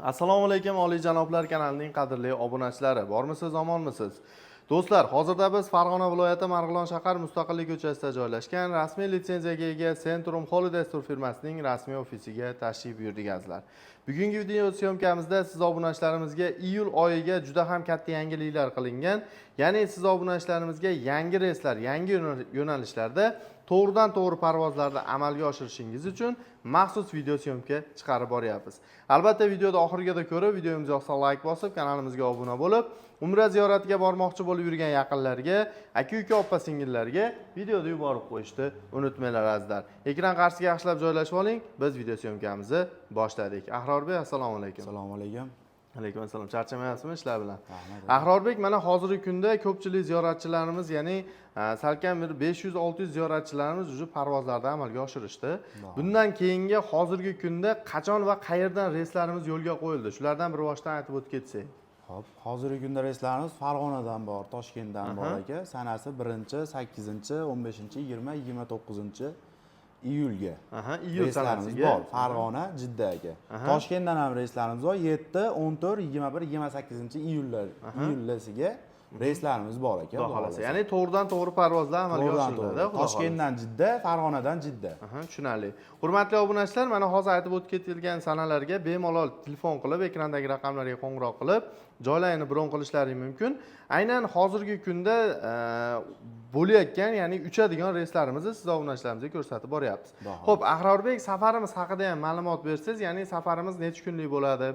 Assalomu alaykum, oliyjanoblar kanalining qadrli obunachilari. Bormisiz, omonmisiz? Do'stlar, hozirda biz Farg'ona viloyati Marg'ilon shahar Mustaqillik ko'chasida joylashgan rasmiy litsenziyaga ega Centrum Holidays tur firmasining rasmiy ofisiga tashrif buyurdik, azizlar. Bugungi video съёмка mizda siz obunachilarimizga iyul oyiga juda ham katta yangiliklar qilingan. Ya'ni siz obunachilarimizga yangi reyslar, yangi yo'nalishlarda to'g'ridan to'g'ri parvozlarni amalga oshirishingiz uchun maxsus video съёмка chiqarib boryapmiz. Albatta, videoda oxirigacha ko'rib, videomiz yoqsa layk bosib, kanalimizga obuna bo'lib, umra ziyoratiga bormoqchi bo'lib yurgan yaqinlarga, aka uka, opa singillarga videoni yuborib qo'yishni unutmanglar, azizlar. Ekran qarshisiga yaxshilab joylashib oling, biz video съёмка mizni boshladik. Ahrorbek, assalomu alaykum. Assalomu alaykum. Alaykum assalom. Charchamayapsizmi ishlar bilan? Rahmat. Ahrorbek, mana hozirgi kunda ko'pchilik ziyoratchilarimiz, ya'ni salkam bir 500-600 ziyoratchilarimiz уже parvozlarni amalga oshirishdi. Bundan keyingi hozirgi kunda qachon va qayerdan reyslarimiz yo'lga qo'yildi? Shulardan bir boshdan aytib o'tib ketsak. Xo'p, hozirgi kunda reyslarimiz Farg'onadan bor, Toshkentdan bor, aka. Sanasi 1, 8, 15, 20, 29 iyulga. Aha, iyul Reyslarimiz sanasiga. bor. Farg'ona, Jidda, aka. Toshkentdan ham reyslarimiz bor. 7, 14, 21, 28 iyullar iyullasiga reyslarimiz bor, aka. Xudo xohlasa. Ya'ni to'g'ridan to'g'ri parvozlar amalga To'g'ridan oshiriladi, to'g'ri. Xudo xohlasa. Toshkentdan Jidda, Farg'onadan Jidda. Aha, tushunarli. Hurmatli obunachilar, mana hozir aytib o'tib ketilgan sanalarga bemalol telefon qilib, ekrandagi raqamlarga qo'ng'iroq qilib, joylarini bron qilishlari mumkin. Aynan hozirgi kunda bo'layotgan, ya'ni uchadigan reyslarimizni siz obunachilarimizga ko'rsatib boryapmiz. Xudo. Xo'p, Ahrorbek, safarimiz haqida ham ma'lumot bersangiz, ya'ni safarimiz necha kunlik bo'ladi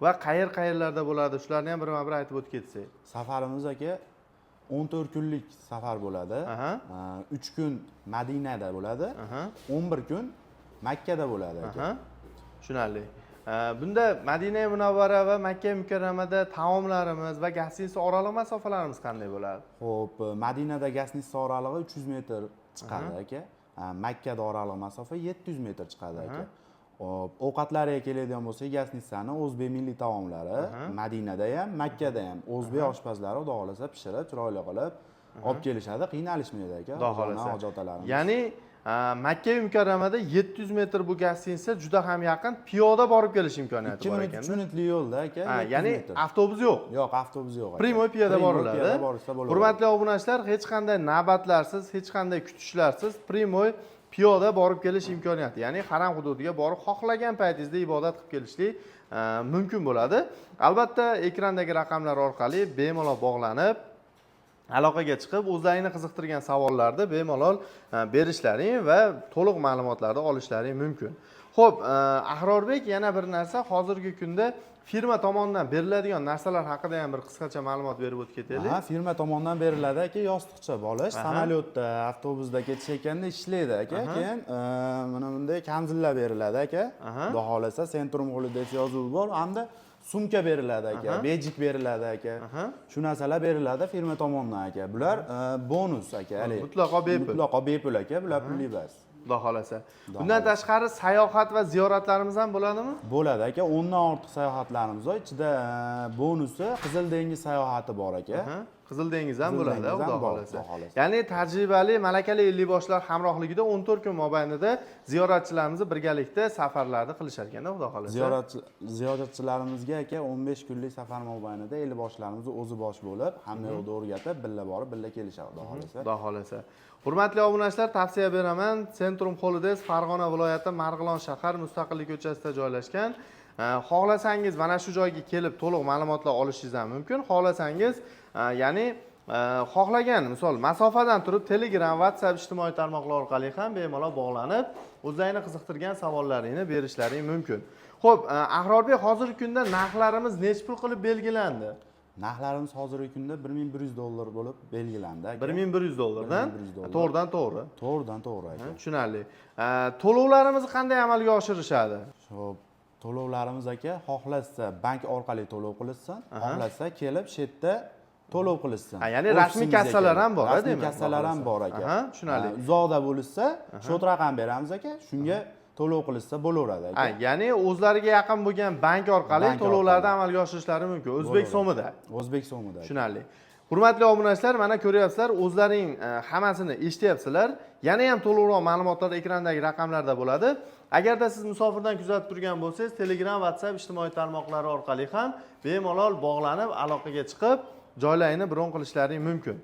va qayer qayerlarda bo'ladi, shularni ham birma-bir aytib o'tib ketsak. Safarimiz, aka, 14 kunlik safar bo'ladi. 3 kun Madinada bo'ladi. 11 kun Makkada bo'ladi, aka. Aha, tushunarli. Bunda Madina Munavvara va Makka Mukarramada taomlarimiz va гостиница oraliq masofalarimiz qanday bo'ladi? Xo'p, Madinada гостиница oralig'i 300 metr chiqadi, aka. Makkada oraliq masofa 700 metr chiqadi, aka. Xo'p, ovqatlariga keladigan bo'lsak, гостиница ni o'zbek milliy taomlari Madinada ham, Makkada ham o'zbek oshpazlari, xudo xohlasa, pishirib, chiroyli qilib olib kelishadi, qiynalishmaydi, aka. Xudo xohlasa. Hoji otalarimiz. Ya'ni Makka Mukarramada 700 metr bu гостиница juda ham yaqin, piyoda borib kelish imkoniyati 2 bor minut, 3 ekanda. minutlik yo'lda, aka. Ha, 700 ya'ni metr. Avtobus yo'q. Yo'q, avtobus yo'q, aka. Прямой piyoda Прямой boriladi. Piyoda borsa bo'ladi. Hurmatli obunachilar, hech qanday navbatlarsiz, hech qanday kutishlarsiz прямой piyoda borib kelish imkoniyati, ya'ni haram hududiga borib, xohlagan paytingizda ibodat qilib kelishlik mumkin bo'ladi. Albatta, ekrandagi raqamlar orqali bemalol bog'lanib, aloqaga chiqib, o'zlaringni qiziqtirgan savollarni bemalol berishlaring va to'liq ma'lumotlarni olishlaring mumkin. Xo'p, Ahrorbek, yana bir narsa, hozirgi kunda firma tomonidan beriladigan narsalar haqida ham bir qisqacha ma'lumot berib o'tib ketaylik. Ha, firma tomonidan beriladi, aka, yostiqcha, bolish. Samolyotda, avtobusda ketishayotganda ishlaydi, aka. Keyin mana bunday kamzillar beriladi, aka. Xudo xohlasa, Centrum Holidays yozuvi bor hamda sumka beriladi, aka, бейджик beriladi, aka. Shu narsalar beriladi firma tomonidan, aka. Bular bonus, aka, haligi. Mutlaqo bepul. Mutlaqo bepul, aka, bular pulli emas. Xudo xohlasa. Bundan tashqari sayohat va ziyoratlarimiz ham bo'ladimi? Bo'ladi, aka, 10 dan ortiq sayohatlarimiz bor. Ichida bonusi Qizil dengiz sayohati bor, aka. Aha, Qizil dengiz ham Qizil bo'ladi, dengiz ham xudo bor, xohlasa. Xudo xohlasa. Ya'ni tajribali, malakali ellikboshlar hamrohligida 14 kun mobaynida ziyoratchilarimizni birgalikda safarlarni qilishar ekanda, xudo xohlasa. Ziyoratchilarimizga, aka, 15 kunlik safar mobaynida ellikboshlarimiz o'zi bosh bo'lib, hamma yoqni o'rgatib, birga borib, birga kelishadi, xudo xohlasa. Xudo xohlasa. Hurmatli obunachilar, tavsiya beraman. Centrum Holidays Farg'ona viloyati Marg'ilon shahar Mustaqillik ko'chasida joylashgan. Xohlasangiz mana shu joyga kelib to'liq ma'lumotlar olishingiz ham mumkin. Xohlasangiz, ya'ni xohlagan, misol, masofadan turib Telegram, WhatsApp, ijtimoiy tarmoqlar orqali ham bemalol bog'lanib, o'zlaringni qiziqtirgan savollaringni berishlaring mumkin. Xo'p, Ahrorbek, hozirgi kunda narxlarimiz nechi pul qilib belgilandi? Narxlarimiz hozirgi kunda 1100 dollar bo'lib belgilandi, aka. 1100 dollardan. 1100 dollar. To'g'ridan to'g'ri. To'g'ridan to'g'ri, aka. Tushunarli. To'lovlarimizni qanday amalga oshirishadi? Xo'p, to'lovlarimiz, aka, xohlasa bank orqali to'lov qilishsin, xohlasa kelib shu yerda to'lov qilishsin. Ha, ya'ni rasmiy Ofisimizga kassalar kelib. ham bor, a, Rasmiy demak, kassalar ham bor, aka. Aha, tushunarli. Ha, uzoqda bo'lishsa, счёт raqam beramiz, aka, shunga to'lov qilishsa bo'laveradi, aka. Ha, ya'ni o'zlariga yaqin bo'lgan bank orqali Bank to'lovlarni orqali. amalga oshirishlari mumkin o'zbek Bo'laveradi. so'mida. O'zbek so'mida, aka. Tushunarli. Hurmatli obunachilar, mana ko'ryapsizlar, o'zlaring hammasini eshityapsizlar. Yana ham to'liqroq ma'lumotlar ekrandagi raqamlarda bo'ladi. Agarda siz musofirdan kuzatib turgan bo'lsangiz, Telegram, WhatsApp ijtimoiy tarmoqlari orqali ham bemalol bog'lanib, aloqaga chiqib, joylarini bron qilishlaring mumkin.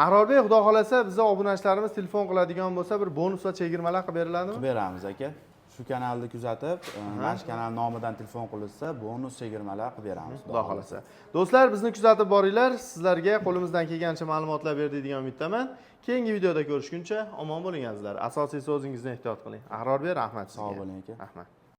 Ahrorbek, xudo xohlasa, bizni obunachilarimiz telefon qiladigan bo'lsa, bir bonus va chegirmalar qilib beriladimi? Qilib beramiz, aka. Shu kanalni kuzatib, mana shu kanal nomidan telefon qilishsa, bonus chegirmalar qilib beramiz. Xudo xohlasa. Do'stlar, bizni kuzatib boringlar. Sizlarga qo'limizdan kelgancha ma'lumotlar berdik degan umiddaman. Keyingi videoda ko'rishguncha omon bo'ling, azizlar. Asosiysi, o'zingizni ehtiyot qiling. Ahrorbek, rahmat sizga. Sog' bo'ling, aka. Rahmat.